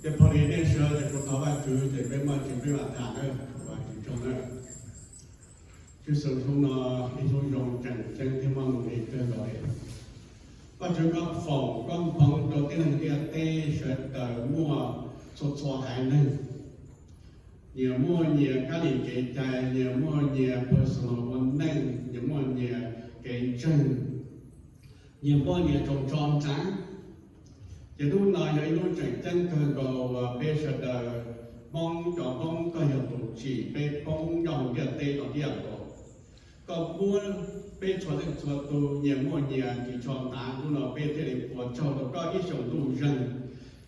Ces pom li nej sawv ces kuv thov Vajtswv ces peb muaj tsis peb vam tham na, Vajtswv tsaug na. Tswv Yexus, hnub no ib hnub zoo tseem ceeb thiab muaj nuj nqis kawg nkaus li. Vajtswv, koj foom koj hmoov rau tib neeg ntiaj teb sawv daws muaj txhua txhua haiv neeg, nyias muaj nyias kab lis kev cai, nyias muaj nyias personal ua neej, nyias muaj nyias kev ntseeg, nyias muaj nyias tsoos tso ntsav. Ces hnub no yog ib hnub tseem ceeb kawg nkaus uas peb sawv daws Hmoob cov Hmoob koj yog tus tsim peb poob nyob hauv ntiaj teb no thiab os. Koj muab peb txhua leej txhua tus nyias muaj nyias ris tsho hnav, hnub no peb thiaj li ua tsaug rau koj ib xyoos ntuj zeeg.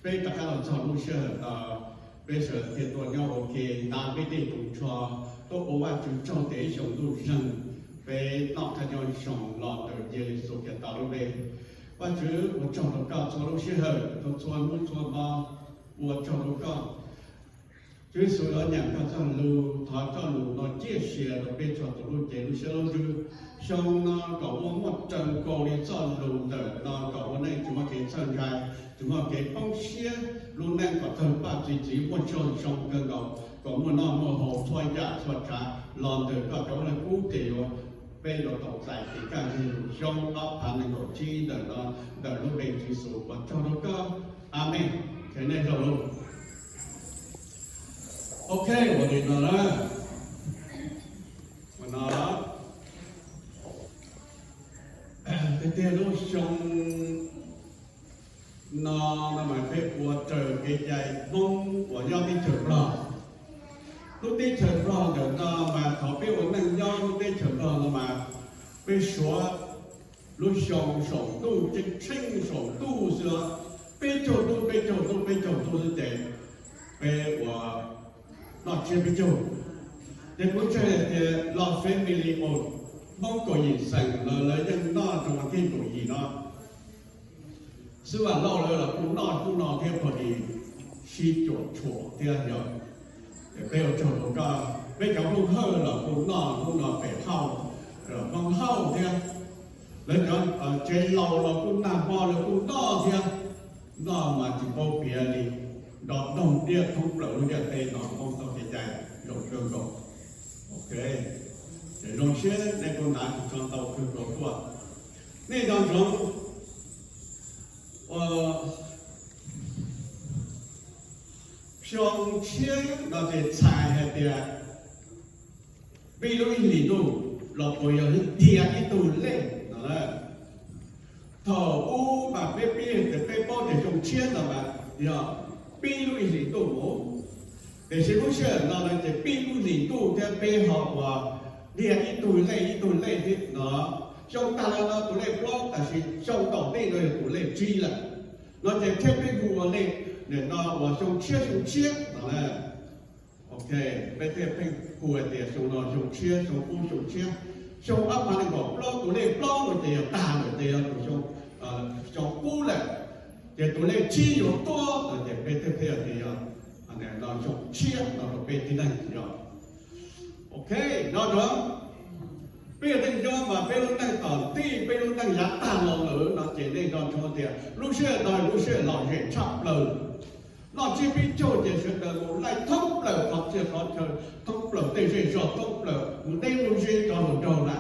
Peb rov qab los txog lub sij hawm no, peb sawv daws thiaj tuaj nyob ua ke hnav peb tej ris tsho tuaj ua Vajtswv tsaug tias ib xyoos ntuj zeeg peb noj qab nyob zoo los ntawm Yexus Khetos lub npe. Vajtswv, ua tsaug rau koj txhua lub sij hawm, txhua txhua hnub txhua hmo, ua tsaug rau koj. Tswv Yexus, los nyeem koj txoj lus, thov koj lus no ciaj sia rau peb txhua tus lub cev lub siab lub ntsws. Xyoo no kom ua muaj raws nkaus li txoj lus ntawm no kom ua neej tsis muaj kev txhawj ntshai, tsis muaj kev poob siab, lub neej kom tawg paj txi txiv muaj tsaug zoo kawg nkaus, kom muaj noj muaj haus txhua yam txhua tsav los ntawm koj cov laj kub ces yuav peb yuav tau txais kev kaj ntug lus xyoo ob phav nees nkaum tsib ntawm no, ntawm lub npe Tswv Yexus ua tsaug rau koj. Amees. Ces nej zoo lus. Ok, ua li no na. Ua no, tiag tiag lub xyoo no no mas peb ua raws kev cai Hmoob uas nyob teb chaws Nplog. Lub teb chaws Nplog ntawm no mas thaum peb ua neej nyob lub teb chaws Nplog no mas peb suav lub xyoo saum ntuj, tseem tsheej saum ntuj xwb, peb caug ntuj, peb caug ntuj, peb caug ntuj xwb ces peb ua noj tsiab peb caug. Ces kuv ntseeg tias los family uas Hmoob kaum yim xeem no lawv yeej noj rau vas thib kaum yim no. Xib Vam Lauj lawv los kuj noj hnub no thiab, pog tis sib cuam tshuam thiab yog. Peb ua tsaug rau koj, peb cov Hmoob Hawj los kuj noj hnub no pem Hauj, Hmoob Hauj thiab. Lawv cov tsev laus los kuj nag hmo lawv kuj noj thiab. Noj mas tsis paub piav li, nrov doog diaj thoob plaws lub ntiaj teb no Hmoob tau kev cai zoo kawg nkaus. Ok, ces zoo siab nej kuj hnav ris tsho ntau kawg nkaus tuaj. Nej nco ntsoov ua xyoo tshiab no ces txhais hais tias pib lub ib hlis ntuj los puas yog dhia ib tug lej no. Thaum ub mas peb pib tias peb paub tias xyoo tshiab no mas yog pib lub ib hlis ntuj mus, tiam sis lub sij hawm no lawv ces pib lub hlis ntuj thiab peb ho ua dhia ib tug lej ib tug lej thiab no. Xyoo tag los no tus lej plaub, tab sis xyoo ntaum ntej no yog tus lej tsib lawm. No ces thiaj peb hu ua lej, nim no ua xyoo tshiab xyoo tshiab no na. Ok, peb thiaj pheej hu hais tias xyoo no xyoo tshiab, xyoo qub xyoo tshiab. Xyoo ob phav nees nkaum plaub tus lej plaub no ces yog tag lawm, ces yog tus xyoo, xyoo qub lawm. Ces tus lej tsib yuav tuaj no ces peb thiaj pheej tias yog no xyoo tshiab no rau peb tib neeg yog. Ok, nco ntsoov, peb yog neej nyob mas peb lub neej tom ntej peb lub neej yav tag los lawm no ces nej nco ntsoov tias lub sij hawm no lub sij hawm lom zem tshaj plaws. Noj tsiab pib caug ces sawv daws mus laij thoob plaws qhov txhia qhov chaw, thoob plaws tej zej zog, thoob plaws mus deb mus ze cov hluas nraug na.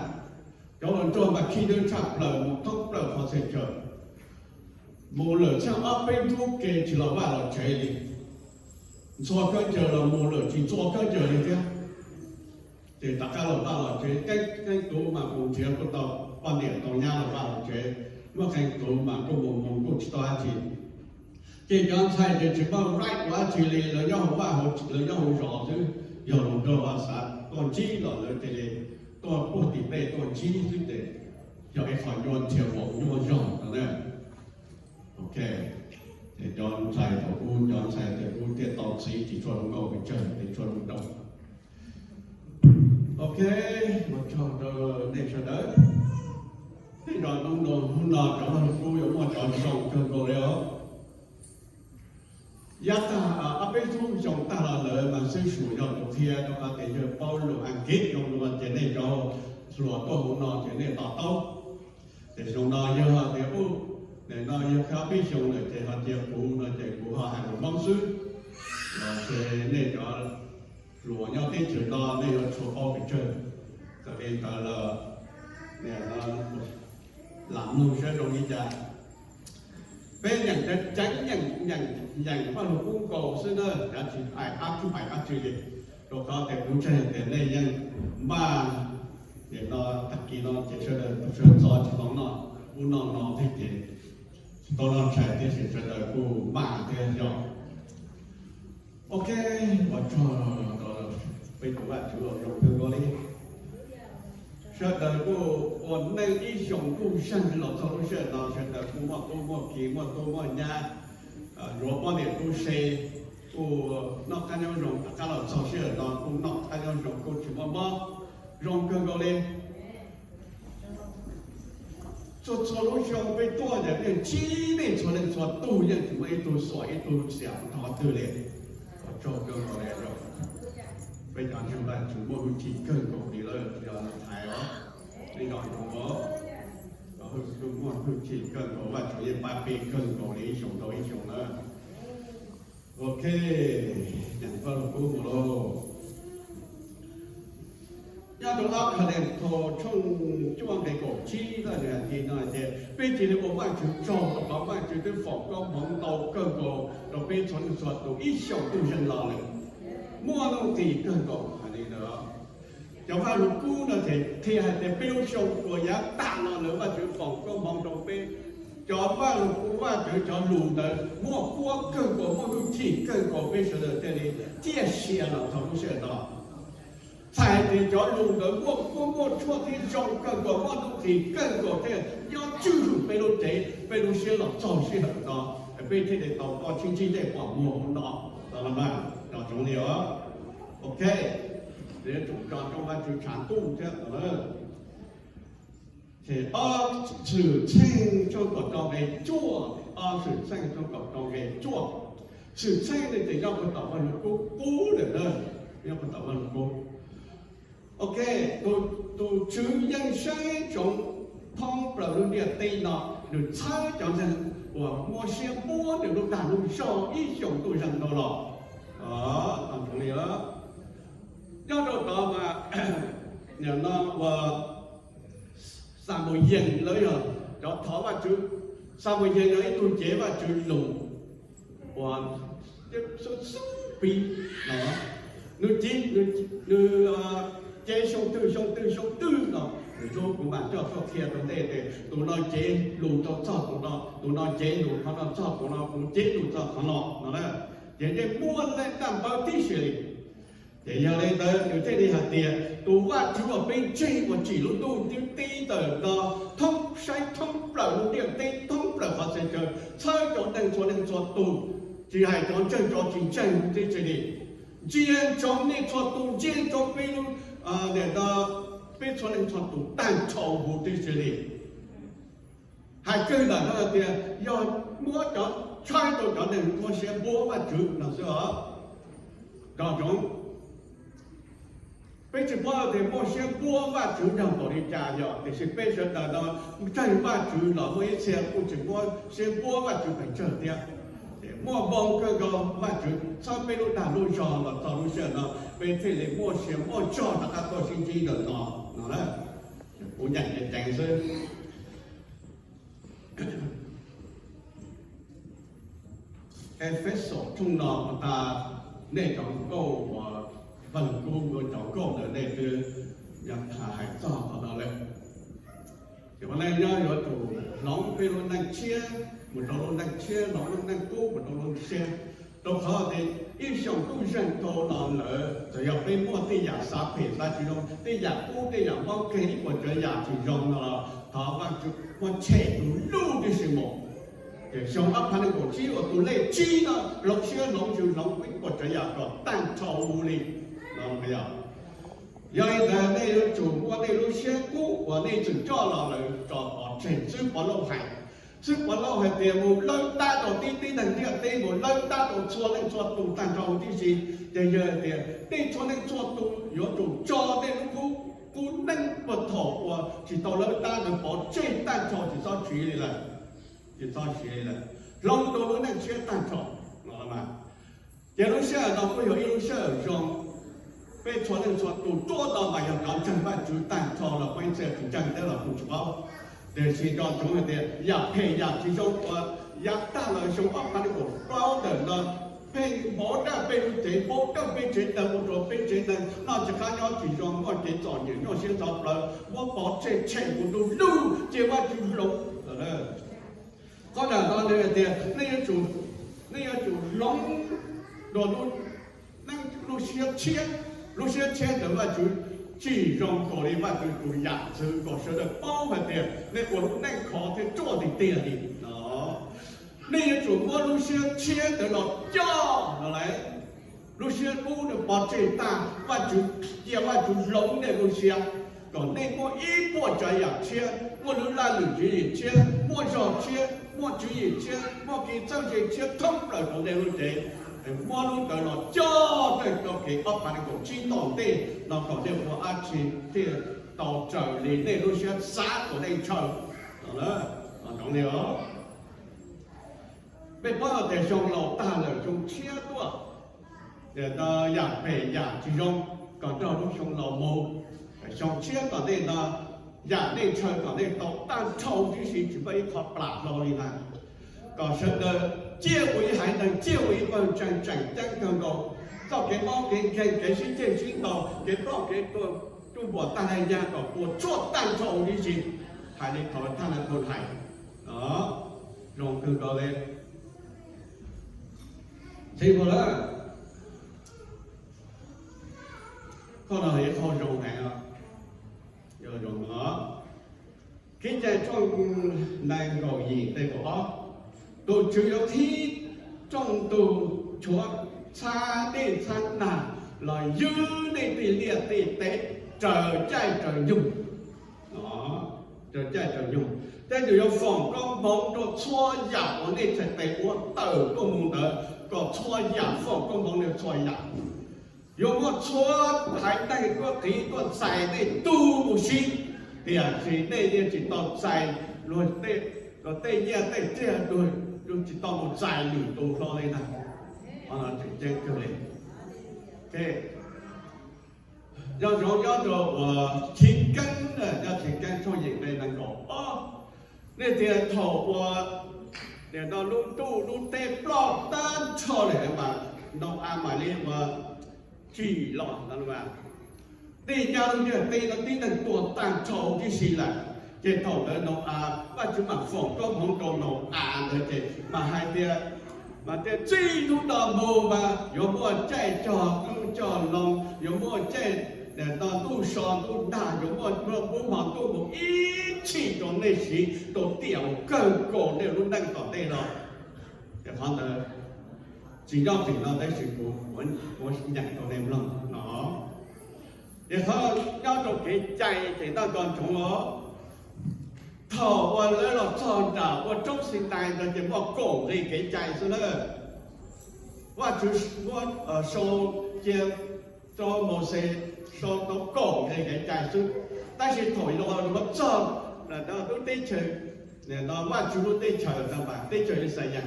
Cov hluas nraug mas khib nyob tshaj plaws mus thoob plaws qhov txhia chaw. Mus lawm txhiab ob peb hnub ke tsis los vaj los tsev li. Ntxhua khaub ncaws los mus lawm tsis ntxhua khaub ncaws li thiab. Ces rov qab los vaj los tsev, qee qee tus mas mus nrhiav kuj tau poj niam tau nyab los vaj los tsev, muaj qee tus mas kuj mus mus kuj tsis tau dab tsi. Ces cov ntxhais ces tsis paub ua dab tsi li, lawv nyob hauv vaj hauv tsev, lawv nyob hauv zos xwb, yog hluas nraug xav tuaj ntsib los lawv cia li tuaj puag tim tej tuaj ntsib xwb ces yog ib qho nyuaj nrhiav uas nyuaj zog no na. Ok, ces cov ntxhais thaum ub, cov ntxhais thaum ub thiaj tau txiv tsis tshua zoo nkauj pes tsawg, tsis tshua zoo nraug. Ok, ua tsaug rau nej sawv daws. Tej zaum hnub no, hnub no cov vaj lug kub yuav muaj cov zoo kawg nkaus li os. Yav tag ob peb hnub xyoo tag los lawm mas xib hwb yog tus qhia rau qhov tias yawg paub lus Askiv zoo dua ces nej cov hluas tuaj hauv no ces nej to taub. Ces xyoo no yog tias, nim no yog khab peb xyoo lawm ces ho cia kuv no ces kuv ho hais lus Hmoob xwb, los ces nej cov hluas nyob teb chaws no nej yuav tsum paub pes tsawg. Txawm li ntawd los lam mloog saib zoo li cas. Peb nyeem ceev, nyeem Vajluskub nkaus xwb na, kav tsis hais dab tsi, hais dab tsi li, rau qhov tias kuv ntseeg tias nej yeej maj. Nim no tag kis no ces sawv daws tau sawv txog tsis tau noj ub noj no thiab ces tsis tau noj tshais thiab ces sawv daws kuj maj thiab yog. Ok, ua tsaug rau peb tus Vajtswv uas zoo kawg nkaus li. Sawv daws kuj ua neej ib xyoos kuj zeeg los txog lub sij hawm no, sawv daws kuj muaj tub muaj ki, muaj tub muaj nyab, yuav poj niam tub se, kuj noj qab nyob zoo, rov qab los txog sij hawm no kuj noj qab nyob zoo, kuj tsis muaj mob, zoo kawg nkaus li. Txhua txhua lub xyoo peb tuaj ces yeej ntsib nej txhua leej txhua tus, yeej tsis muaj ib tug xuam ib tug xiam rau qhov twg li. Ua tsaug kawg nkaus li. Peb cov ntseeg Vajtswv muaj hwj chim kawg nkaus li lawm, yog thaiv os, nej nco ntsoov os, muaj hwj chim kawg nkaus, Vajtswv yeej pab peb kawg nkaus li ib xyoos rau ib xyoos na. Ok, nyeem Vajluskub mus lauj. Nyob rau ob Kalenthaus tshooj cuaj nqe kaum tsib no ces peb cia li ua Vajtswv tsaug rau qhov Vajtswv twb foom koob hmoov ntau kawg nkaus rau peb txhua leej txhua tus ib xyoos ntuj zeeg los lawm, muaj nuj nqis kawg nkaus hais li ntawd. Cov Vajluskub no ces qhia hais tias peb lub xyoo uas yav tag los lawm Vajtswv foom koob hmoov rau peb. Cov Vajluskub, Vajtswv cov lus ntawd muaj puab kawg nkaus, muaj hwj chim kawg nkaus, peb sawv daws thiaj li ciaj sia los txog lub sij hawm no. Txhais tias cov lus ntawd muaj puab muaj tshuaj thiab zoo kawg nkaus, muaj nuj nqis kawg nkaus thiab nyob tswj hwm peb lub cev peb lub siab los txog sij hawm no, peb thiaj li tau toj sib ntsib tej pom muag hauv no. Tau los mas, nco ntsoov li os. Ok, yuav tsum tso cov Vajtswv tshav ntuj thiab. Ces ob Xwmtxheej tshooj kaum rau nqe cuaj, ob Xwmtxheej tshooj kaum rau nqe cuaj. Xwmtxheej no ces nyob puag tom Vajluskub qub lawm na, nyob puag tom Vajluskub. Ok, tus Tswv yeej saib ntsoov thoob plaws lub ntiaj teb no, nws txhawb cov neeg uas muab siab npuab nws lub dag lub zog ib xyoos ntuj zeeg dhau los. Nyob rau tod mas, nim no uas Xamuyees lawv yog cov thov Vajtswv. Xamuyees yog ib tug cev Vajtswv lus uas xub xub pib no, nws cev, nws cev xyoo twg xyoo twg xyoo twg no, nws tub kuv mam coj tuaj qhia rau ntej tias tus no cev lus rau txog tus no, tus no cev lus qhov no txog tus no, tus cev lus txog qhov no no. Ces yeej muaj leej dab npawb tib si li. Ces yog li ntawd nws thiaj li hais tias tus Vajtswv uas peb ntseeg uas tsim lub ntuj ntiaj teb ntawm no, thoob, saib thoob plaws lub ntiaj teb, thoob plaws qhov txhia chaw, txhawb cov neeg txhua leej txhua tus, tsis hais cov ntseeg cov tsis ntseeg huv tib si li. Ntsia ntsoov nej txhua tus, ntsia ntsoov peb lub, peb txhua leej txhua tus tag nrho huv tib si li. Hais kawg ntawm no tias yog muab cov, tshaib rau cov neeg muaj siab npuab Vajtswv no xwb os. Nco ntsoov, peb tsis paub tias muaj siab npuab Vajtswv nrog npaum li cas yog, tiam sis peb sawv daws no ntseeg Vajtswv los muaj ib txhia kuj tsis muaj siab npuab Vajtswv pes tsawg thiab. Ces muaj hmoo kawg nkaus Vajtswv txhawb peb lub dag lub zog los txog lub sij hawm no peb thiaj li muaj sia muaj zog rov qab tuaj sib ntsib ntawm no no na. Kuv nyeem ceev ceev xwb. Efexus tshooj no tas, nej cov nkauj uas Vajluskub cov nkauj ntawd nej twb hais txog qhov no lawm. Ces ua neej nyob yuav tsum hloov peb lub neej tshiab mus rau lub neej tshiab, hloov lub neej qub mus rau lub neej tshiab. Rau qhov tias ib xyoos ntuj zeeg dhau los lawm, txawm yog peb muaj tej yam xav phem xav tsis zoo, tej yam qub tej yam mob kev, ib puas tsav yam tsis zoo no los thov Vajtswv muab tshem tus lub tib si mus. Ces xyoo ob phav nees nkaum tsib uas tus lej tsib no hloov siab hloov ntsws hloov ib puas tsav yam kom tag nrho mus li no. Yog li ntawd nej yuav tsum muab nej lub siab kub uas nej tseem coj los lawm tso pov tseg. Xwb Pov Lauj hais, xwb Pov Lauj hais tias mus lawb tab rau tib tib neeg ntiaj teb, mus lawb tab rau txhua leej txhua tus tag nrho huv tib si. Ces yog hais tias nej txhua leej txhua tus yuav tsum tso nej lub kub, kub neej puag thaum uas tsis tau lawb tab, nws pov tseg tag nrho tsis txhob siv li lawm, tsis txhob siv li lawm, hloov rau lub neej tshiab tag nrho no. Ces lub sij hawm no kuj yog ib lub sij hawm zoo, peb txhua leej txhua tus tuaj no mas yog cov ntseeg Vajtswv tag nrho los peb txhia tsis ntseeg thiab los kuj tsis paub. Tiam sis nco ntsoov hais tias yam phem yam tsis zoo uas yav tag los xyoo ob phav nees nkaum plaub ntawm no, pheej npau daj peb lub tsev, npau daj peb tsev neeg, ua rau peb tsev neeg noj tsis qab nyob tsis zoo, muaj kev txom nyem, nyuaj siab txog plaws, muab pov tseg tshem mus ntu lug, ces Vajtswv hloov. Qhov ntawm no nws hais tias nej yuav tsum hloov dua lub, lub siab tshiab, lub siab tshiab ntawm Vajtswv tsis zoo nkaus li Vajtswv tus yam ntxwv, kom sawv daws paub hais tias nej ua lub neej khov thiab ruaj tiag tiag li no. Nej yuav tsum muab lub siab tshiab ntawd los coj los lawm. Lub siab kub nws pov tseg tag, Vajtswv, cia Vajtswv hloov nej lub siab, kom nej muaj ib puas tsav yam tshiab, muaj lub laj lwm tswv yim tshiab, muaj zog tshiab, muaj tswv yim tshiab, muaj kev txawj ntse tshiab thoob plaws rau nej lub cev. Muab lub ntawd los coj rau kev ob phav nees nkaum tsib tom ntej no kom nej ua dab tsi thiaj tau raws li nej lub siab xav kom nej ntshaw no. Ntsoov li os, peb paub tias xyoo laus tag lawm xyoo tshiab tuaj, yam phem yam tsis zoo kom nrog lub xyoo laus mus. Xyoo tshiab tom ntej no yam nej ntshaw kom nej tau tag nrho tib si, tsis muaj ib qho plam hlo li lawm. Kom sawv daws ciaj ua ib haiv neeg, ciaj ua ib pawg ntseeg tseem ceeb kawg nkaus. Txoj kev mob kev nkeeg, kev sib ceg sib ntaus, kev ploj kev tuag, nruj npuam tag lawm, yog kom puas tsuaj tag nrho huv tib si. Hais li thaum thaj na tus hais, zoo kawg nkaus li. Ntxiv mus lawm, qhov no yog qhov zoo heev os. Kev cai tshooj nees nkaum yim nqe kaum ob, tus Tswv yuav qhib rooj ntug tshuav txhab dej txhab nag los ywg nej tej liaj tej teb raws caij raws nyoog. Raws caij raws nyoog, tej nws yuav foom koob hmoov rau txhua yam uas nej txhais tes ua tawm tuaj mus ntawd, kom txhua yam foom koob hmoov nej txhua yam. Yuav muaj txhua haiv neeg tuaj qiv tuaj txais nej tu mus sib, tiam sis nej yeej tsis tau txais luag tej nyiaj tej txiag, luag tsis tau mus txais lwm tus hlo li ntag. Qhov no tseem ceeb kawg li. Nyob zoo nyob rau uas Chiv Keeb, nyob Chiv Keeb tshooj yim nqe nees nkaum ob, nej tias thaum uas nim no lub ntuj lub teb ploj tag nrho lawm mas Nau-a mam li uas tsim los no, tej nyab lub ntiaj teb no tib neeg tuag tag nrho huv tib si lawm. Ces thaum ntawd Nau-a, Vajtswv mam foom koob hmoov rau Nau-a ntawd ces mam hais tias, mas tias txij hnub no mus mas yuav muaj caij cog qoob cog loo, yuav muaj caij no ntuj so ntuj dag, yuav muaj npub hmo ntuj mus ib txhis rau nej siv rau tiam uas kawg nkaus nej lub neej tom ntej no. Ces qhov ntawd tsis nyob pem no tab sis kuv muab nyeem rau nej mloog no. Ces qhov nyob rau kev cai ces noj nco ntsoov os. Thaum uas lawv los txog nram ua roob Xinais ntawd ces muaj kaum nqe kev cai xwb na. Vajtswv muab sau cia rau Mauxes sau tau kaum nqe kev cai xwb. Tab sis thaum yuav txog lub teb chaws, Vajtswv lub teb chaws no mas teb chaws Yixalayees,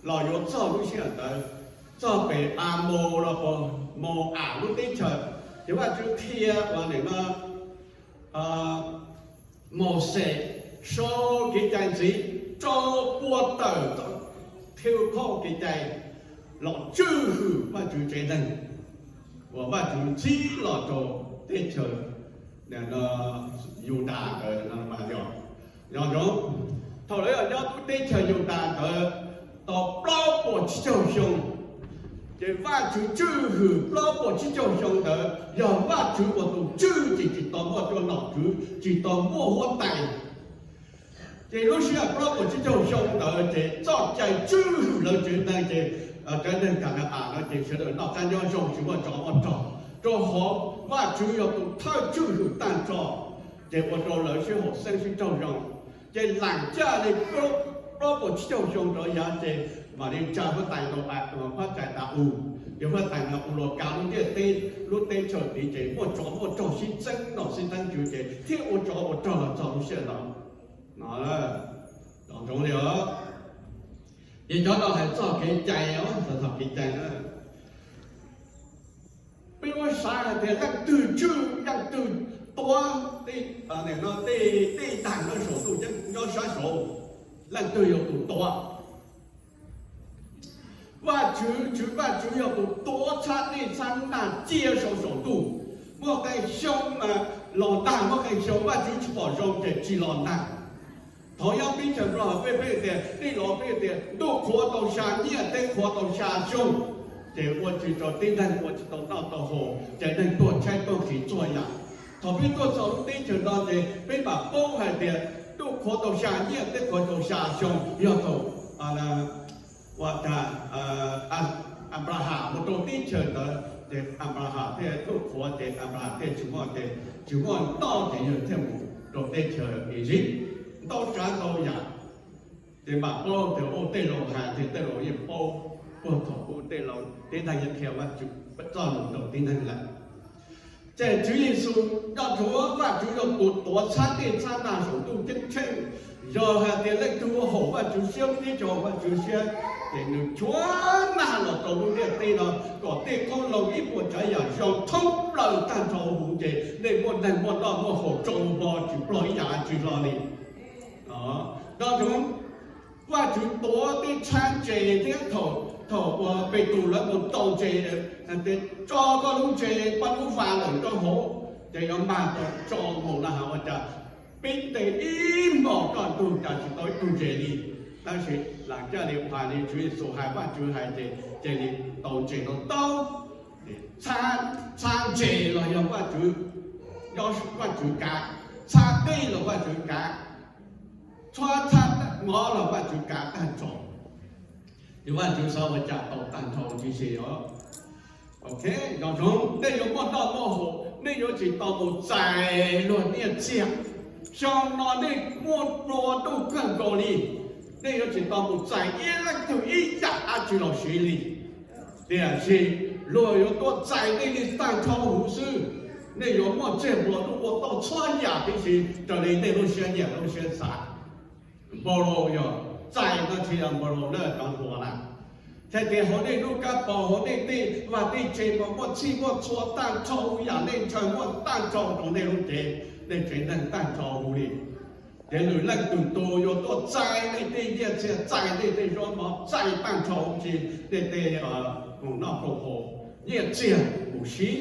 los yuav txog lub sij hawm ntawd, txog pem Amoos los Mau-am lub teb chaws, ces Vajtswv qhia uas nim no Mauxes sau kev cai ntxiv rau pua tawm thiab qhov kev cai los tswj hwm Vajtswv tsev neeg uas Vajtswv ntxib los rau teb chaws Yudas ntawd no mas yog, yog zoo. Thaum lawv yog nyob lub teb chaws Yudas ntawd tau plaub puas tsib caug xyoo, ces Vajtswv tswj hwm plaub puas tsib caug xyoo ntawd yog Vajtswv ua tus tswj ces tsis tau muaj cov nom tswv, tsis tau muaj huab tais. Ces lub sij hawm plaub puas tsib caug xyoo ntawd ces txoj cai tswj hwm lawv tsev neeg ces tsev neeg Ka na-as no ces sawv daws noj qab nyob zoo tsis muaj tsov muaj rog, rau qhov Vajtswv yog tus thawj tswj hwm tag nrho, ces ua rau lawv sib haum xeeb sib raug zoo. Ces laim caj li plaub puas tsib caug xyoo rov yav ces Mam li tsa huab tais rau, huab tais tas u, ces huab tais tas u los kav lub ntiaj teb, lub teb chaws tid ces muaj tsov muaj rog sib txeeb noj sib txeeb tswv ces thiaj ua tsov ua rog los txog lub sij hawm no. No, tsoov li os. Ces cov no hais txog kev cai os, txog kev cai na. Peb muab xav hais tias leej twg tswj leej twg tuav tej, tej daim nyob saum ntuj, nyob sab saud, leej twg yog tus tuav? Vajtswv, Tswv Vajtswv yog tus tuav txhab dej txhab nag cia saum saum ntuj. Muaj qee xyoo mas los nag, muaj qee xyoo Vajtswv tsis pom zoo ces tsis los nag. Thaum nyob teb chaws Nplog peb, peb tias, nej los peb tias ntuj qhuav tau xya nyiaj, teb qhuav tau xya xyoo, ces ua tsis tau, tib neeg ua tsis tau noj tau haus, ces neeg tuag tshaib tuag kis txhua yam. Thaum peb tuaj txog lub teb chaws no ces peb mam paub hais tias ntuj qhuav tau xya nyiaj, teb qhuav tau xya xyoo, yog thaum ua cas Anplahas mus rau teb chaws ntawd ces Anplahas thiaj ntuj qhuav ces Anplahas thiaj tsis muaj, ces tsis muaj noj ces yawg thiaj mus rau teb chaws Iziv. Ntau tsav ntau yam, ces mam paub tias ua tej laus hais tias tej laus yeej paub, puag thaum ub tej laus tib neeg yeej qhia Vajtswv txoj lus rau tib neeg lawm. Ces Tswv Yexus nco ntsoov Vajtswv yog tus tuav txhab dej txhab nag saum ntuj ceeb tsheej. Yog hais tias leej twg ua haum Vajtswv siab, tib co haum Vajtswv siab, ces nws tshuav nag los rau lub ntiaj teb no kom tej qoob loo ib puas tsav yam zoo thoob plaws tag nrho huv, ces nej muaj neeg muaj noj muaj haus tsau npo tsis ploj ib yam tsis hlo li. Nco ntsoov, Vajtswv tuav tej txhab ntses thiab thaum, thaum uas Petus lawv mus taus ntses, tso koj lub ntses pab lub vas lawm rau hauv, ces yuav mag tau tso mus no has ua cas pib ntes ib hmos kaj ntug cas tsis tau ib tug ntses li. Tab sis lam caj li phais li Tswv Yexus hais, Vajtswv hais ces cia li tau ntses no tau. Txhab ntses los yog Vajtswv, Vajtswv kav, txhab dej los Vajtswv kav, txhab mov los Vajtswv kav tag nrho. Ces Vajtswv xav ua cas tau tag nrho tib si os. Ok, nco ntsoov, nej yuav muaj noj muaj haus, nej yuav tsis tau mus txais luag nyiaj txiag. Xyoo no nej muaj nplua nuj kawg nkaus li, nej yuav tsis tau mus txais ib leej twg ib yam dab tsi los siv li. Tiam sis luag yuav tuaj txais nej li tag nrho huv xwb. Nej yuav muaj txiag nplua nuj ua tau txhua yam tib si raws li nej lub siab nyiam lub siab xav. Npau los yog txais no tsis yog npau los na cov hluas na. Txhais tias hauv nej lub kab paus, hauv nej tej vaj tej tsev mas muaj txhij muaj txhua tag nrho huv yam nej ntshaw muaj tag nrho rau nej lub cev, nej tsev neeg tag nrho huv li. Ces lwm leej twg tus yuav tuaj txais nej tej nyiaj txiag, txais nej tej zaub mov, txais tag nrho huv tsis nej tej khoom noj khoom haus, nyiaj txiag mus siv.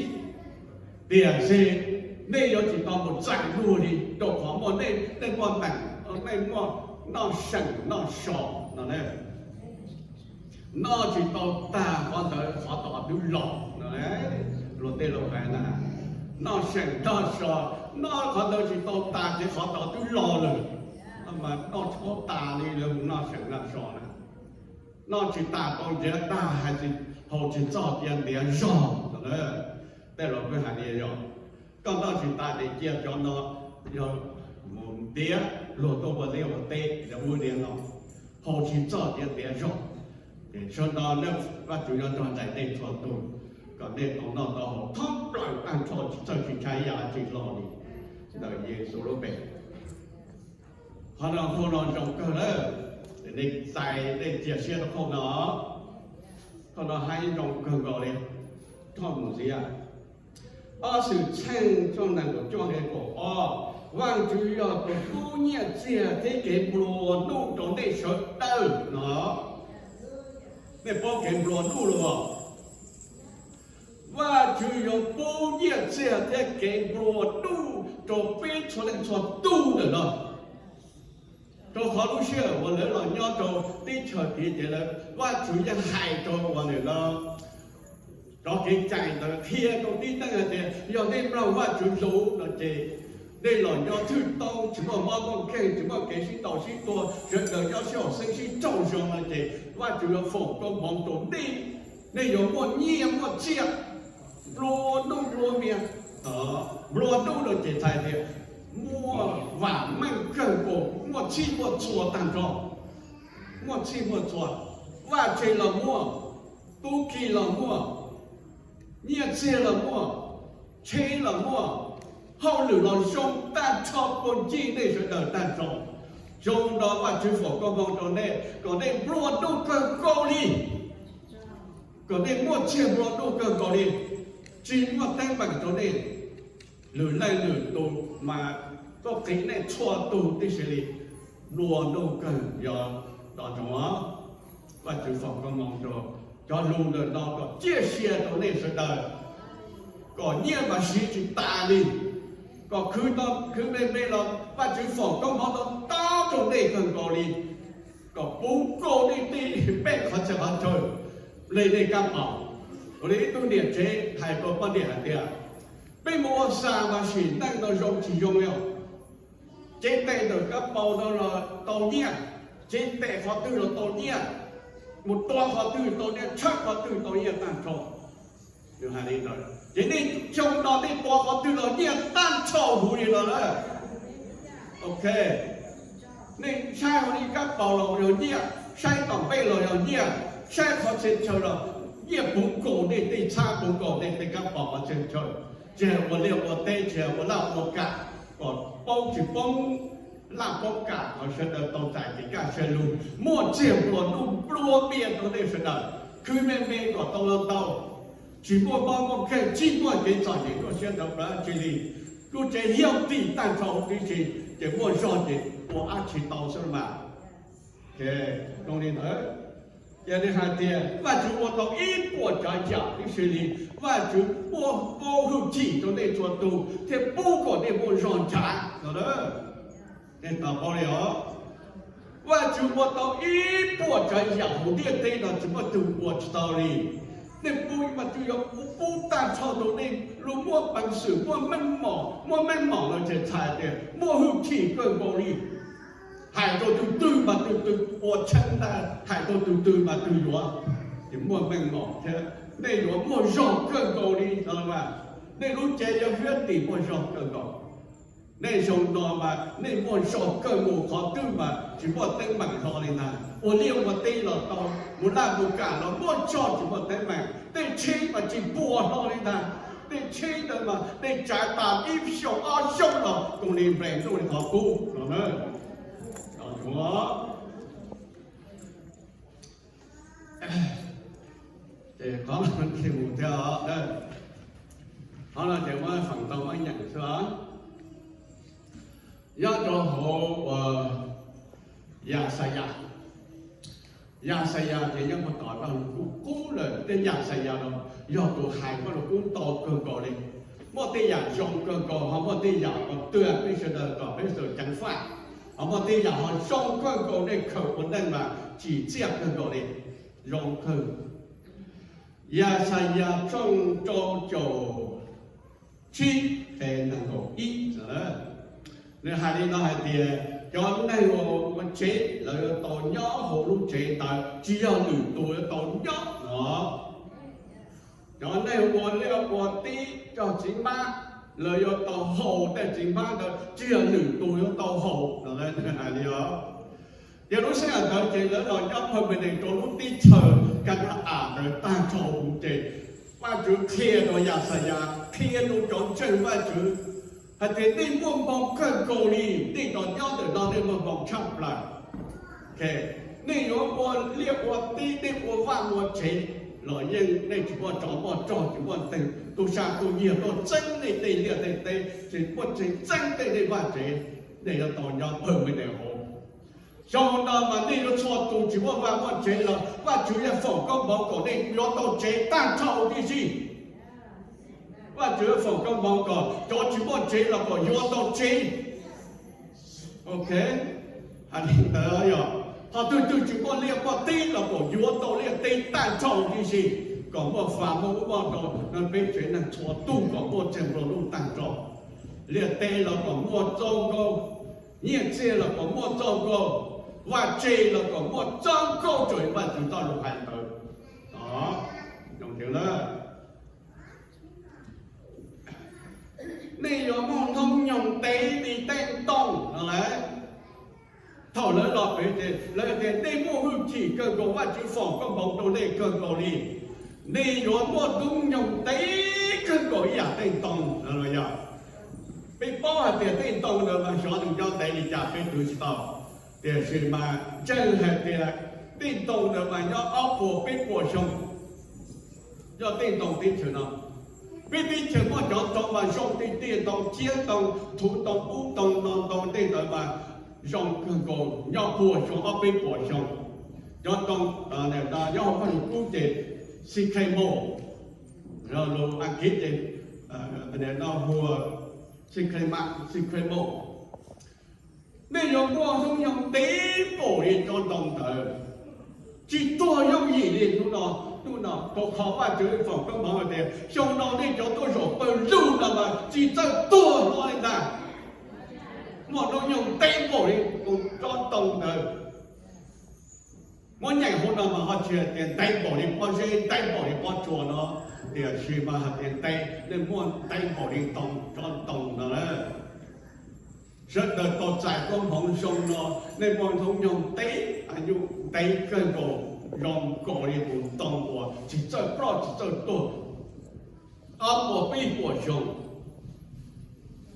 Tiam sis nej yuav tsis tau mus txais luag li, rau qhov muaj nej, nej muaj teem, nej muaj noj seem noj so no. Noj tsis tau tag qhov ntawd qhov tod twb los no. Luag tej laus hais na, noj seem noj so, noj qhov ntawd tsis tau tag ces qhov tod twb los lawm. Mas noj tsis tau tas li lawv mus noj seem noj so na. Noj tsis tas tau ntsiav tag, hais tsis, haus tsis txog tias ntiav zog no. Tej laus kuj hais li yog, koj noj tsis tas ces cia cov no yog mus ntiav luag tuaj ua liaj ua teb, yog ua liaj no, haus tsis txog tias ntiav zog. Ces sawv daws, Vajtswv yuav nrog nraim nej txhua tus kom nej tau noj tau haus thoob plaws tag nrho, tsis txawj tsis ntshai ib yam dab tsi hlo li, ntawm Yexus lub npe. Qhov no qhov no zoo kawg lawm, nej txais, nej cia siab rau qhov no. Qhov no hais zoo kawg nkaus li, thoj mus ntxiv. Ob Xwmtxheej tshooj nees nkaum cuaj nqe kaum ob, Vajtswv yog tus pub nyiaj txiag thiab kev nplua nuj rau nej sawv daws no. Nej paub kev nplua nuj los? Vajtswv yuav pub nyiaj txiag thiab kev nplua nuj rau peb txhua leej txhua tus ntawm no. Rau qhov lub sij hawm uas lawv los nyob rau teb chaws tid ces lawv, Vajtswv yeej hais rau uas ntawm no cov kev cai ntawd qhia rau tib neeg hais tias yog nej mloog Vajtswv lus no ces nej los nyob thwj tau, tsis muaj mob muaj nkeeg, tsis muaj kev sib ntaus sib tua, sawv daws nyob sib haum xeeb sib raug zoo no ces Vajtswv yuav foom koob hmoov rau nej. Nej yuav muaj nyiaj muaj txiag, nplua nuj nplua mias. Nplua nuj no ces txhais tias muaj vam meej kawg nkaus, muaj txhij muaj txhua tag nrho. Muaj txhij muaj txhua. Vaj tse los muaj, tub ki los muaj, nyiaj txiag los muaj, tsheb los muaj, hauj lwm los zoo tag nrho puag ncig nej sawv daws tag nrho. Zoo no Vajtswv foom koob hmoov rau nej kom nej nplua nuj kawg nkaus li, kom nej muaj txiag nplua nuj kawg nkaus li, tsis muaj teeb meem rau nej. Lwm leej lwm tus mas tuaj qiv nej txhua tus tib si li, nplua nuj kawg yog tos ntsoov. Vajtswv foom koob hmoov rau cov lus ntawm no kom ciaj sia rau nej sawv daws, kom nyiaj mas siv tsis tas li, kom khwv tau khwv me me los Vajtswv foom koob hmoov tau tau rau nej kawg nkaus li, kom puv nkaus nej tej pej qhov txhia qhov chaw, li nej kab paus. Ua li ib tug niam tsev hais rau poj niam hais tias, peb mus ua xa mas sim neej no zoo tsis zoo li os. Cev tes ntawm kab paus no los tau nyiaj, cev tes qhov twg los tau nyiaj, mus tua qhov twg tau nyiaj, tshawb qhov twg tau nyiaj tag nrho. Nws hais li ntawd ces nej xyoo no nej tua qhov twg los nyiaj tag nrho huv li no na. Ok, nej saib hauv nej kab paus los yog nyiaj, saib tom ntej los yog nyiaj, saib qhov txhia chaw los nyiaj puv nkaus nej tej txhab, puv nkaus nej tej kab paus qhov txhia chaw. Tsis hais ua liaj ua teb, tsis hais ua laj ua kam, kom poob tsis poob laj poob kam, kom sawv daws tau txais kev kaj siab lug, muaj txiag nplua nuj nplua npias rau nej sawv daws, khwv me me kom tau los tau, tsis muaj mob muaj nkeeg, tsis muaj kev txom nyem tuaj siab ntawd dab tsi li. Lub tsev healthy tag nrho huv tib si, ces muaj zog ces ua dab tsi tau xwb mas. Zoo li ntawd, ces nws hais tias Vajtswv ua tau ib puas tsav yam tib si li. Vajtswv muaj hwj chim rau nej txhua tus thiab pub kom nej muaj zog ntshav no. Nej tau paub li os? Vajtswv ua tau ib puas tsav yam hauv ntiaj teb no tsis muaj tug ua tsis tau li. Nej pub, Vajtswv yuav pub tag nrho rau nej. Lus muaj peev xwm, muaj meej mom, muaj meej mom los tseem txhais tias muaj hwj chim kawg nkaus li. Hais rau tus twg mas tus twg ua tshee ntag, hais rau tus twg mas tus yuav, ces muaj meej mom thiab nej yuav muaj zog kawg nkaus li no mas. Nej lub cev yuav hiab tim muaj zog kawg nkaus. Nej zoo no mas nej muaj zog kawg mus, qhov twg mas tsis muaj teeb meem hlo li ntag. Ua liaj ua teb los tau, mus laj mus kam los muaj zog tsis muaj teeb meem. Tej tsheb mas tsis puas hlo li ntag. Tej tsheb ntawd mas nej tsav tas ib xyoos ob xyoos los koom li nplees ntuj li qhov qub no na. Ces qhov no thiaj mus thiab os. Qhov no ces muab feem ntau muab nyeem xwb os. Nyob rau hauv uas Yaxayas, Yaxayas ces nyob puag tom no lus kub kub lawm, tej Yaxayas no yog tus hais koj lus kub ntau kawg nkaus li. Muaj tej yam zoo kawg nkaus, ho muaj tej yam uas tuag peb sawv daws kom peb sawv daws ceev faj, ho muaj tej yam ho zoo kawg nkaus, nej khaws ua neej mas tsim txiaj kawg nkaus li, zoo kawg. Yaxayas tshooj rau caum tsib, qe nees nkaum ib. Nws hais li no hais tias, cov neeg uas ua tsev lawv yuav tau nyob hauv lub tsev ntawd, tsis yog lwm tus yuav tau nyob no. Cov neeg ua liaj ua teb coj txiv hmab, lawv yuav tau haus tej txiv hmab ntawd, tsis yog lwm tus yuav tau haus no. Nws hais li os. Ces lub sij hawm ntawd ces lawv los nyob permanent rau lub teb chaws Ka na-as ntawd tag nrho huv ces Vajtswv qhia rau Yaxayas, qhia rau cov ntseeg Vajtswv hais tias nej muaj hmoo kawg nkaus li, nej cov nyob ntawm no nej muaj hmoo tshaj plaws. Nej yuav ua liaj ua teb, nej ua vaj ua tsev los yeej nej tsis muaj tsov muaj rog, tsis muaj tus sam tus nyiag tuaj txeeb nej tej liaj tej teb, tsis muaj txeeb nej tej vaj tsev, nej yuav tau nyob permanent hauv. Xyoo no mas nej yuav txhua tus tsis muaj vaj muaj tsev los Vajtswv yuav foom koob hmoov kom nej yuav tau tsev tag nrho huv tib si. Vajtswv yuav foom koob hmoov kom cov tsis muaj tsev los kom yuav tau tsev. Ok, hais li ntawd yog, ho tus twg tsis muaj liaj muaj teb los kom yuav tau liaj teb tag nrho huv tib si, kom muaj fam muaj ub muaj no rau peb tsev neeg txhua tus, kom muaj tsev nplua nuj tag nrho. Liaj teb los kom muaj txaus nkauj, nyiaj txiag los kom muaj txaus nkauj, vaj tse los kom muaj txaus nkauj raws li Vajtswv txoj lus hais ntawd. Nej yuav muaj hnub nyoog tev li tej ntoo no lawm. Thaum lawv los pem ces lawv tias, nej muaj hwj chim kawg nkaus, Vajtswv foom koob hmoov rau nej kawg nkaus li. Nej yuav muaj hnub nyoog ntev kawg nkaus ib yam tej ntoo. Peb paub hais tias tej ntoo ntawd mas xyov nws nyob ntev li cas peb twv tsis tau, tiam sis mas ntseeg hais tias tej ntoo ntawd mas nyob ob puas peb puas xyoo. Yog tej ntoo teb chaws no, peb teb chaws muaj cov ntoo mas zoo tiag tiag, ntoo ciab, ntoo thuv, ntoo ub ntoo no, ntoo tej ntawd mas zoo kawg nkaus, nyob puas xyoo, ob peb puas xyoo. Cov ntoo nyob hauv Vaj Lug Kub ces sycamore, lus Askiv ces no hu ua sycamore, sycamore. Nej yuav muaj hnub nyoog ntev npaum li cov ntoo ntawd, tsis tuag yooj yim li hnub no. Hnub no rau qhov Vajtswv foom koob hmoov hais tias xyoo no nej cov tuaj zaum pawg lug no mas tsis txawj tuag hlo li ntag. Muaj hnub nyoog ntev npaum li cov ntoo ntawd. Muab nyeem hauv no mas ho tsis hais tias ntev npaum li pob zeb, ntev npaum li pob tsuas no, tiam sis mas hais tias ntev, nej muaj ntev npaum li ntoo, cov ntoo no lawm. Sawv daws tau txais koob hmoov xyoo no, nej muaj hnub nyoog ntev, ntev kawg nkaus, zoo nkaus li tus ntoo uas tsis txawj ploj tsis txawj tuag ob puas peb puas xyoo.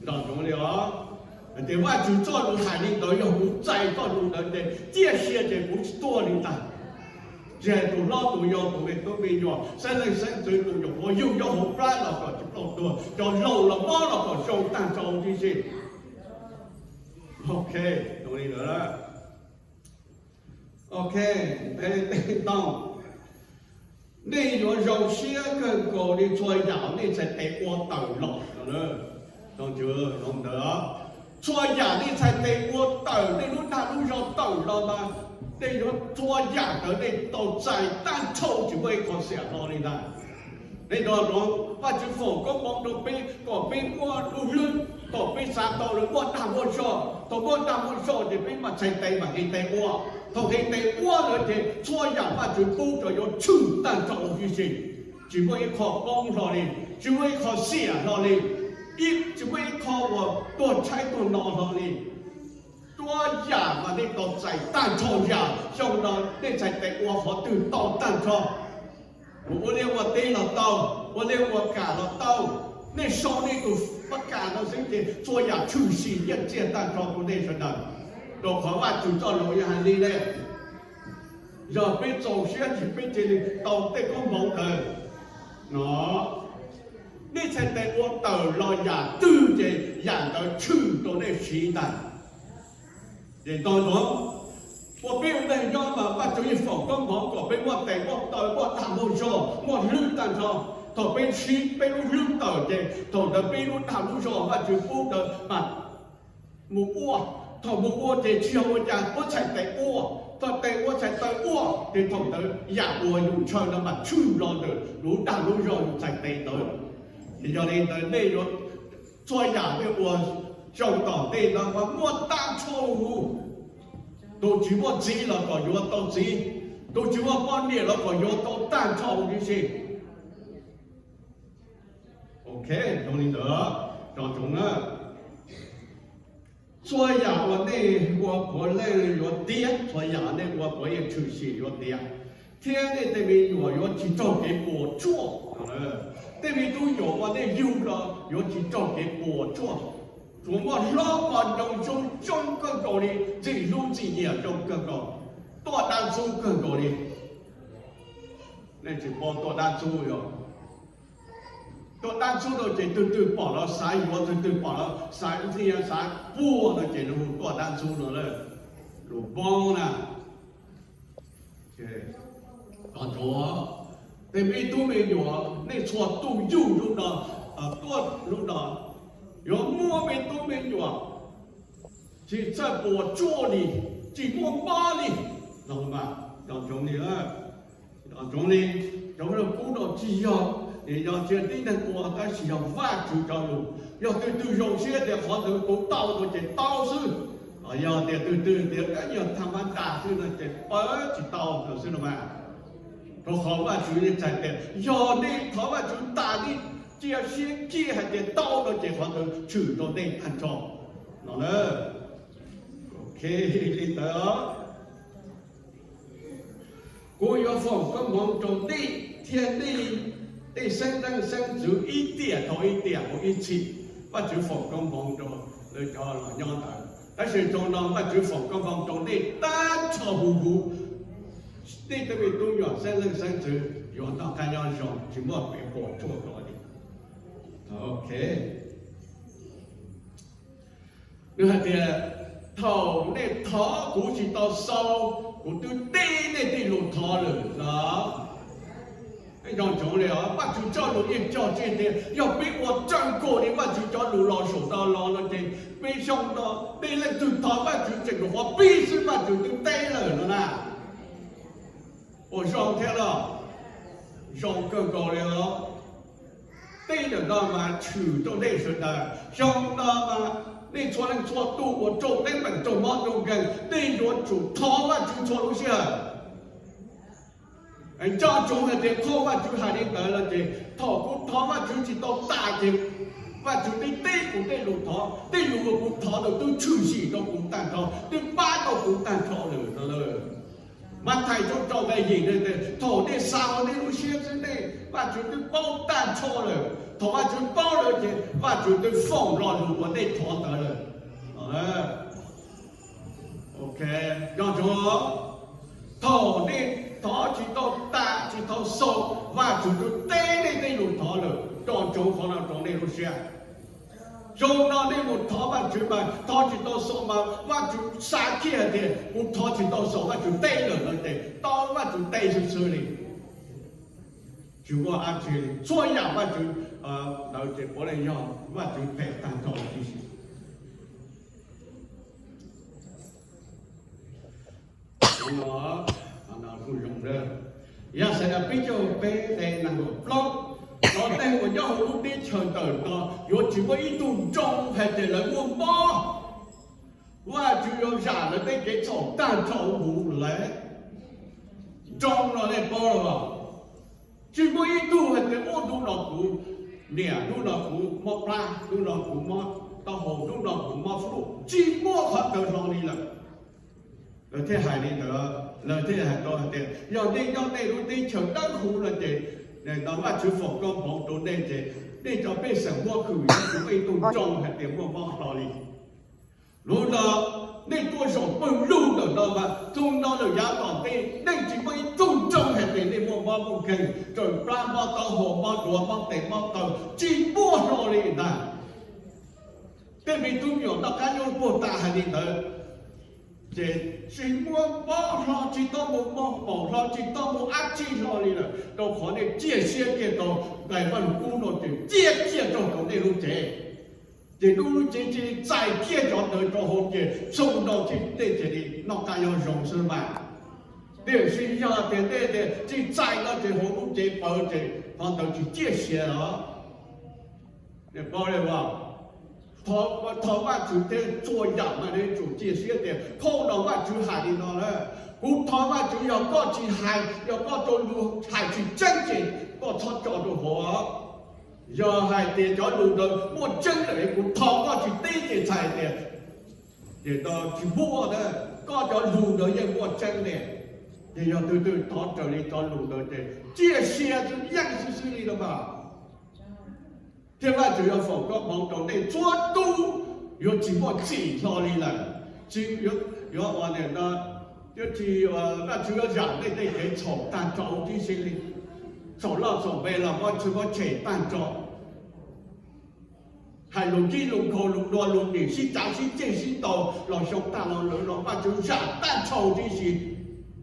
Nco ntsoov li os, hais tias Vajtswv txoj lus hais li ntawd yog kuv txais txoj lus ntawd ces ciaj sia ces kuv tsis tuag li ntag. Tsis hais tus hlob tus yau, tus me tub me nyuam, xeeb leej xeeb ntxwv, tus nyuam qhuav yug nyob hauv plab los kom tsis tau tuag, cov laus los mob los kom zoo tag nrho tib si. Ok, zoo li ntawd. Ok, ntev tej ntoo, nej yuav zoo siab kawg nkaus li txhua yam nej txhais tes ua tawm los. Txhua yam nej txhais tes ua tawm, nej lub dag lub zog tawm los mas, nej yuav txhua yam ntawd nej tau txais tag nrho, tsis muaj ib qho xiam hlo li ntag. Nej nco ntsoov, Vajtswv foom koob hmoov rau peb kom peb muaj lub hlwb, kom peb xav tau lawv muaj dag muaj zog. Thaum muaj dag muaj zog ces peb mam txhais tes mam nqis tes ua. Thaum nqis tes ua lawm ces txhua yam Vajtswv pub rau yuav tshwm tag nrho huv tib si, tsis muaj ib qho poob hlo li, tsis muaj ib qho xiam hlo li, ib tsis muaj ib qho uas tuag tshaib tuag no hlo li. Txhua yam mas nej tau txais tag nrho yam xyoo no nej txhais tes ua qhov twg tau tag nrho. Mus ua liaj ua teb los tau, ua liaj ua kam los tau, nej sau nej tus pab kam no xwb ces txhua yam tshwm sim nyiaj txiag tag nrho rau nej sawv daws. Rau qhov Vajtswv txoj lus yog hais li ne, yog peb txaus siab ces peb cia li tau tej koob hmoov ntawd no. Nej txhais tes ua tawm los yam twg ces yam ntawd tshwm rau nej siv ntag. Ces nco ntsoov, ua peb ua neeg nyob mas Vajtswv yeej foom koob hmoov kom peb muaj tes muaj taw, muaj dag muaj zog, muaj hlwb tag nrho. Thaum peb siv peb lub hlwb tawm ces thaum ntawd peb lub dag lub zog Vajtswv pub ntawd mas mus ua. Thaum mus ua ces tsis yog ua cas, muab txhais tes ua. Txhais tes ua, txhais taw ua ces thaum ntawd yam uas yus ntshaw no mas tshwm los ntawm lub dag lub zog yus txhais tes ntawd. Ces yog li ntawd nej yuav, txhua yam nej ua xyoo tom ntej no mas muaj tag nrho huv. Tus tsis muaj txiv los kom yuav tau txiv, tus tsis muaj poj niam los kom yuav tau tag nrho huv tib si. Ok, zoo li ntawd, nco ntsoov na. Txhua yam uas nej ua puav leej yuav tiav, txhua yam nej ua puav yeej tshwm sim yuav tiav, thiab nej tej me nyuam yuav tsis raug kev puas tsuaj. Tej me tub nyuam uas nej yug los yuav tsis raug kev puas tsuaj. Tsuas muaj hlob uas nco ntsoov coob kawg nkaus li, ntxim hlub ntxim nyiam coob kawg nkaus, tuaj dab ntxub kawg nkaus li. Nej tsis paub tuaj dab ntxub yog, tuaj dab ntxub rau ces twg twg pom los xav yuav, twg twg pom los xav ntxhi xav puag no ces lus tuaj dab ntxub no lawm. Lus poob na. Tsuav tej me tub me nyuam, nej txhua tus yug lub no, tuaj lub no, yuav muaj me tub me nyuam tsis txawj puas tsuaj li, tsis muaj mob li. Los mas, nco ntsoov li, nco ntsoov li, cov lus kub no tsis yog, yog tsis yog tib neeg ua tab sis yog Vajtswv cov lus. Yog twg twg zoo siab tias qhov ntawd kuv tau no ces tau xwb, yog tias twg twg tias yog tham ma das xwb no ces pab tsis tau no xwb los mas. Rau qhov Vajtswv yeej txhais tias yog nej thov Vajtswv tas nej cia siab kiag hais tias tau no ces qhov ntawd tshwm rau nej tag nrho no na. Ok, Li ntawd, kuv yuav foom koob hmoov rau nej thiab nej tej xeeb leej xeeb ntxwv ib tiam dhau ib tiam mus ib txhis. Vajtswv foom koob hmoov rau lawv cov los nyob ntawd, tab sis zoo no Vajtswv foom koob hmoov rau nej tag nrho huv huv. Nej tej me tub me nyuam xeeb leej xeeb ntxwv yuav noj qab nyob zoo tsis muaj kev puas tsuaj rau li. Ok. Nws hais tias, thaum nej thov kuv tsis tau xau, kuv twb teb nej tej lus thov lawm no. Nco ntsoov li os, Vajtswv coj lus yeej cog tseg tias yog peb ua raws nkaus li Vajtswv cov lus los saum no los no ces peb xyoo no peb leej twg thov Vajtswv tseem rau qhov pib xwb Vajtswv twb teb lawm no na. Ua zoo thiab los? Zoo kawg nkaus li os. Tej ntawm no mas tshwm rau nej sawv daws. Xyoo no mas nej txhua leej txhua tus uas raug teeb meem raug mob raug nkeeg, nej yuav tsum thov Vajtswv txhua lub sij hawm. Nco ntsoov hais tias thaum Vajtswv hais li ntawd no ces thaum kuv thov Vajtswv tsis tau tas ces Vajtswv twb teb kuv tej lus thov, tej lus uas kuv thov ntawd twb tshwm sim rau kuv tag nrho, twb pab tau kuv tag nrho lawm no. Mathais tshooj rau nqe yim, thaum nej xav hauv nej lub siab xwb nej, Vajtswv twb paub tag nrho lawm. Thaum Vajtswv paub lawm ces Vajtswv twb foom lo lus uas nej thov ntawd lawm. Nco ntsoov, thaum nej thov tsis tau tas tsis tau xaus, Vajtswv twb teb nej tej lus thov lawm. Nco ntsoov qhov no rau nej lub siab. Xyoo no nej mus thov Vajtswv mas thov tsis tau xaus mas Vajtswv xav kiag hais tias kuv thov tsis tau xaus Vajtswv teb lawm no ces tau Vajtswv teb xwb xwb li. Tsis muaj dab tsi li, txhua yam Vajtswv ntawd ces puav leej yog Vajtswv phem tag nrho tib si. Yaxayas peb caug peb nqe nees nkaum plaub, cov neeg uas nyob hauv lub teb chaws ntawm no yuav tsis muaj ib tug nroo hais tias lawv muaj mob. Vajtswv yuav zam lawv tej kev txhaum tag nrho huv lawm. Nroo no nej paub los? Tsis muaj ib tug hais tias ub hnub no kuv niam, hnub no kuv mob plab, hnub no kuv mob taub hau, hnub no kuv mob flu, tsis muaj qhov ntawd hlo li lawm. Lawv thiaj hais li ntawd, lawv thiaj hais tau hais tias yog nej nyob nej lub teb chaws dawb huv no ces no Vajtswv foom koob hmoov rau nej ces nej cov pej xeem muaj hwm yuav tsis muaj ib tug nroo hais tias muaj mob hlo li. Hnub no nej tuaj zaum pawg lug ntawm no mas txog no lawm yav tom ntej nej tsis muaj ib tug nroo hais tias nej muaj mob muaj nkeeg, raws plab mob taub hau mob duav mob tes mob taw tsis muaj hlo li ntag. Tej me tub me nyuam noj qab nyob puag ta hais li ntawd, ces tsis muaj mob hlo, tsis tau mus mob maum hlo, tsis tau mus dab tsi hlo li lawm, rau qhov nej ciaj sia kiag tau nqe Vajluskub no ces ciaj kiag rau hauv nej lub cev. Ces lub lub cev cia li txais kiag cov ntawd rau hauv ces xyoo no ces nej cia li noj qab nyob zoo xwb mas. Tiam sis yog tias nej tias tsis txais no ces hauv lub cev pawv ces qhov ntawd tsis ciaj sia os. Nej paub li as, thov Vajtswv thiab txhua yam mas nej tsum cia siab tias thaum no Vajtswv hais li no lawm. Kuv thov Vajtswv, yog koj tsis hais, yog koj tau lus hais tsis tseeb ces koj txhob tso rau hauv. Yog hais tias cov lus ntawd muaj tseeb lawm, kuv thov koj tsis teb ces txhais tias ces tsis muaj na, koj cov lus ntawd yeej muaj tseeb ne. Ces yog tus twg thov raws li cov lus ntawd ces ciaj sia yeej xwb xwb li no mas. Thiab Vajtswv yuav foom koob hmoov rau nej txhua tus, yuav tsis muaj txim hlo li lawm. Tsis yuav ua no, yuav tsis, Vajtswv yuav zam nej tej kev txhaum tag nrho tib si li. Txhaum loj txhaum me los muab tshwm muab tshem tag nrho. Hais lus ntsib lus nkhaus lus dua lus nim sib cav sib ceg sib ntaus los xyoo tag los lawm los Vajtswv zam tag nrho tib si,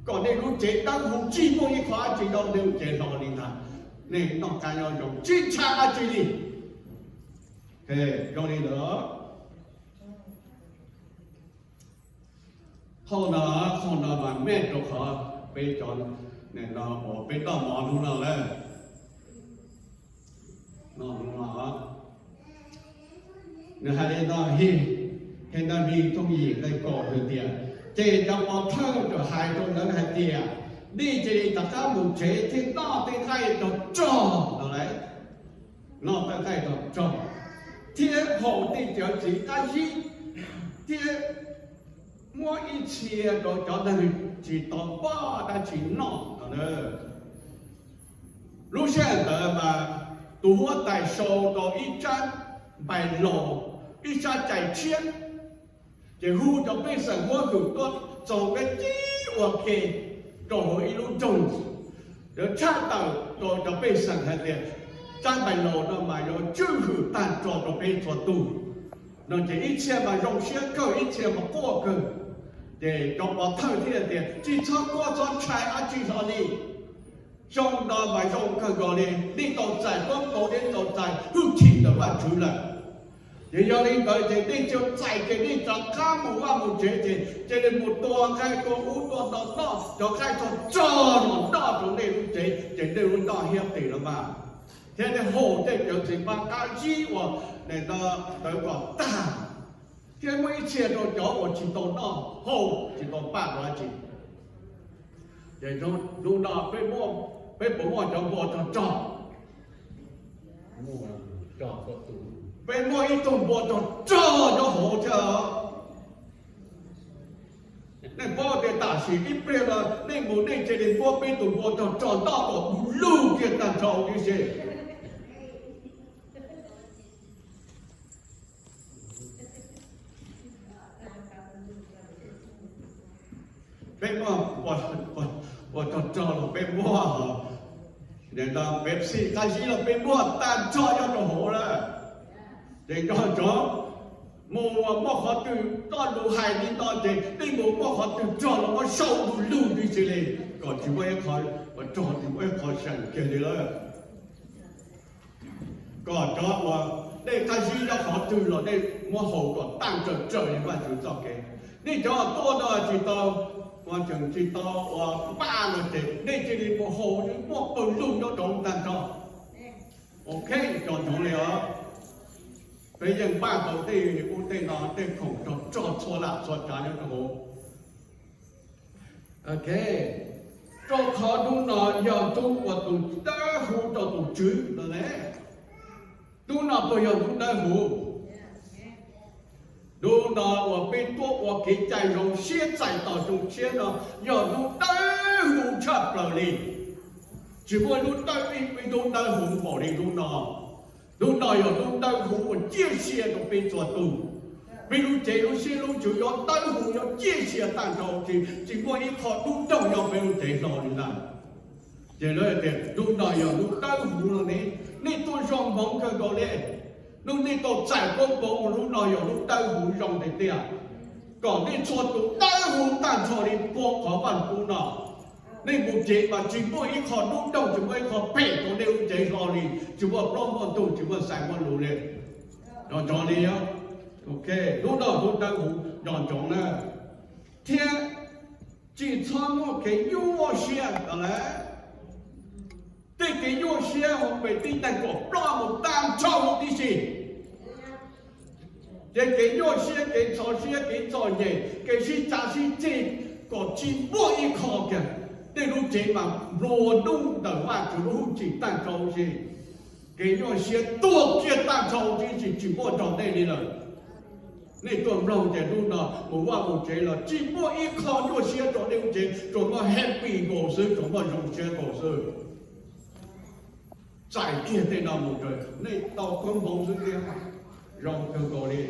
kom nej lub cev dawb huv tsis muaj ib qho dab tsi nyob nej lub cev hlo li ntag. Nej noj qab nyob zoo tsis ntshai dab tsi li. Zoo li ntawd. Qhov no, qhov no mas meej rau qhov peb cov, peb noj mov hnub no lawm. Nws hais li no, Henplais tshooj yim nqe kaum hais tias, ces cov pov thawj txawm hais rau lawv hais tias, nej cia li rov qab mus tsev thiab noj tej nqaij rog rog no lauj, noj tej nqaij rog rog, thiab haus tej cawv txiv qab zib, thiab muab ib txhia rau cov neeg tsis tau npaj dab tsi noj no na. Lub sij hawm ntawd mas tus huab tais sau tau ib tsab npais laus, ib tsab cai tshiab, ces hu cov pej xeem huab tais tuaj txaus peb cib ua ke rau hauv ib lub nroog, yuav tshaj tawm rau cov pej xeem hais tias tsab npais laus no mas yuav tswj hwm tag nrho rau peb txhua tus no. Ces ib txhia mas zoo siab kawg, ib txhia mas quaj kawg. Ces cov pov thawj thiaj tias, tsis txhob quaj txhob ntshai dab tsi hlo li. Zoo no mas zoo kawg nkaus li, nej tau txais koob hmoov, nej tau txais hwj chim ntawm Vajtswv lawm. Ces yog li ntawd ces nej cia li txais ces nej rov qab mus vaj mus tsev ces cia li mus tua qaib tua ub tua no noj, cov qaib txog rog los noj rau nej lub tsev ces nej lub noj hiab tes los mas, thiab nej haus tej cawv txiv npab qab zib uas ntawd kom tag, thiab muab ib txhia rau cov uas tsis tau noj haus tsis tau npaj dab tsi. Ces hnub no peb puas muaj cov npua rog rog? Peb muaj ib tug npua rog rog nyob hauv thiab. Nej paub tias tam sim ib pliag no nej mus nej cia li muab peb tus npua rog rog noj kom du lug kiag tag nrho tib si. Peb muaj npua rog rog los peb muaj, Pepsi qab zib los peb muaj, tag nrho nyob rau hauv lawm. Ces nco ntsoov, mus muaj qhov twg, koj lus hais li no ces nej mus muaj qhov twg rog los muab sau du lug tib si li, kom tsis muaj ib qho uas rog, tsis muaj ib qho seem kiag li lawm. Kom cov uas nej qab zib nyob qhov twg los nej muab haus kom tag nrho raws li Vajtswv txoj kev. Nej cov tuaj no tsis tau, tsis tau uas npaj no ces nej cia li mus haus, muaj pawg lug nyob rau tag nrho. Ok, nco ntsoov li os. Peb yeej npaj tau tej ub tej no, tej khoom rog rog txhua lam txhua tsav nyob rau hauv. Ok, rau qhov hnub no yog hnub uas tus dawb huv rau tus Tswv no ne. Hnub no puas yog hnub dawb huv? Hnub no uas peb tuaj ua kev cai zoo siab txais tos zoo siab no yog hnub dawb huv tshaj plaws li. Tsis muaj hnub dawb, ib hnub dawb huv npaum li hnub no. Hnub no yog hnub dawb huv uas ciaj sia rau peb txhua tus. Peb lub cev lub siab lub ntsws yuav dawb huv, yuav ciaj sia tag nrho, tsis, tsis muaj ib qho dub doog nyob peb lub cev hlo li ntag. Ces lawv tias hnub no yog hnub dawb huv no ne, nej tuaj zoo hmoov kawg nkaus li. Hnub nej tau txais koob hmoov hnub no yog hnub dawb huv zoo tiag tiag, kom nej txhua tus dawb huv tag nrho li puag qhov vaj pub no. Nej mus tsev mas tsis muaj ib qho dub doog, tsis muaj ib qho phem rau nej lub cev hlo li, tsis muaj plaub muaj ntug, tsis muaj xais muaj lus li. Nco ntsoov li os. Ok, hnub no hnub dawb huv, nco ntsoov na. Thiab tsis txhob muaj kev nyuaj siab lawm. Tej kev nyuaj siab hauv peb tib neeg kom ploj mus tag nrho huv tib si. Ces kev nyuaj siab, kev ntxhov siab, kev txom nyem, kev sib cav sib ceg, kom tsis muaj ib qho kiag. Nej lub cev mas nplua nuj ntawm Vajtswv lub hwj chim tag nrho huv si. Kev nyuaj siab tuag kiag tag nrho huv tib si, tsis muaj nrog nej li lawm. Nej tuaj mloog ces hnub no mus vaj mus tsev los tsis muaj ib qho nyuaj siab rau nej lub cev, tsuas muaj happy nkaus xwb, tsuas muaj zoo siab nkaus xwb. Txais kiag tej no mus ces nej tau koob hmoov xwb thiab, zoo kawg nkaus li.